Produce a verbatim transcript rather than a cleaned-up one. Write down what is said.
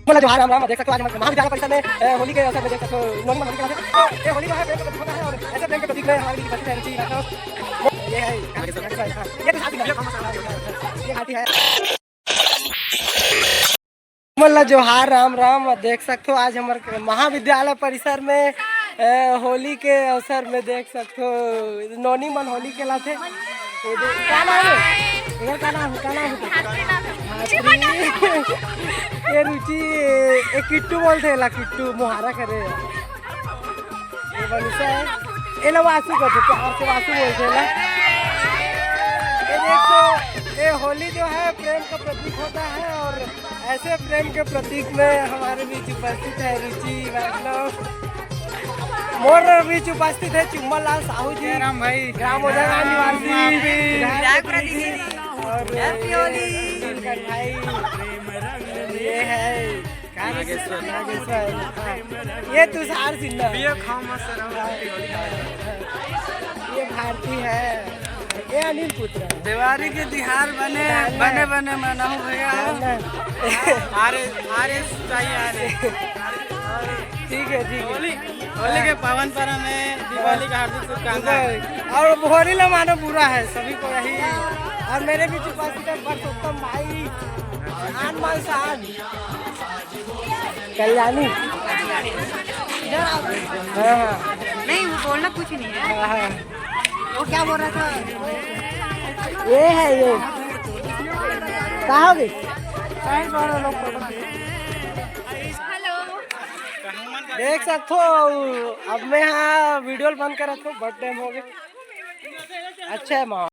बोला जोहार, राम राम। देख सकते हो, आज हम महाविद्यालय परिसर में, अ, होली के अवसर में देख सकते हो, नोनी मनोनी के यहाँ से, अ, ये होली जो है प्रेम का प्रतीक होता है और ऐसे प्रेम के प्रतीक में हमारे बीच उपस्थित है रुचि राठौर। ये है, ये तो साथ ही ये घाटी है। बोला जोहार, राम राम। देख सकते हो, आज हमारे महाविद्यालय परिसर में, अ, होली के अवसर में देख सकते हो, नोनी मन होली खेलत हे। ये दे-, का नाम है? ये का नाम है? का नाम है? ये रुचि, ये किट्टू बोलते हैं ला, किट्टू, मोहारा करे। ये मनीषा है। ये ला वासु कहते, प्यार से वासु बोलते हैं ला। ये देखो, ये होली जो है प्रेम का प्रतीक होता है और ऐसे प्रेम के प्रतीक में हमारे बीच उपस्थित है रुचि वैष्णव। मोर बीच उपस्थित है चुम्मा लाल साहू जी, जयराम भाई। ग्राम ओझा निवासी, विधायक प्रतिनिधि। और ये भाई, ये है नागेश्वर। नागेश्वर, हाँ। ये तुषार सिन्हा। ये भारती है। ये अनिल पुत्र है। देवारी के तिहार बने, बने, बने मनाओ भैया। आर एस, आर एस चाहिए, आर एस। ठीक है, ठीक है। होली, होली के पावन पर्व में दिवाली का हार्दिक शुभकामनाएं। और होली ला मानो बुरा है, सभी को यही। और मेरे बीच उपस्थित है पुरुषोत्तम भाई, शान मान शान। कल्याणी। हाँ, हाँ। नहीं, वो बोलना कुछ नहीं है। हाँ, हाँ। वो क्या बोल रहा था? ये है, ये। कहाँ हो गई? देख सकते हो, अब मैं हाँ वीडियो बंद कर रखो, बहुत टाइम हो गया। अच्छा है माहौल।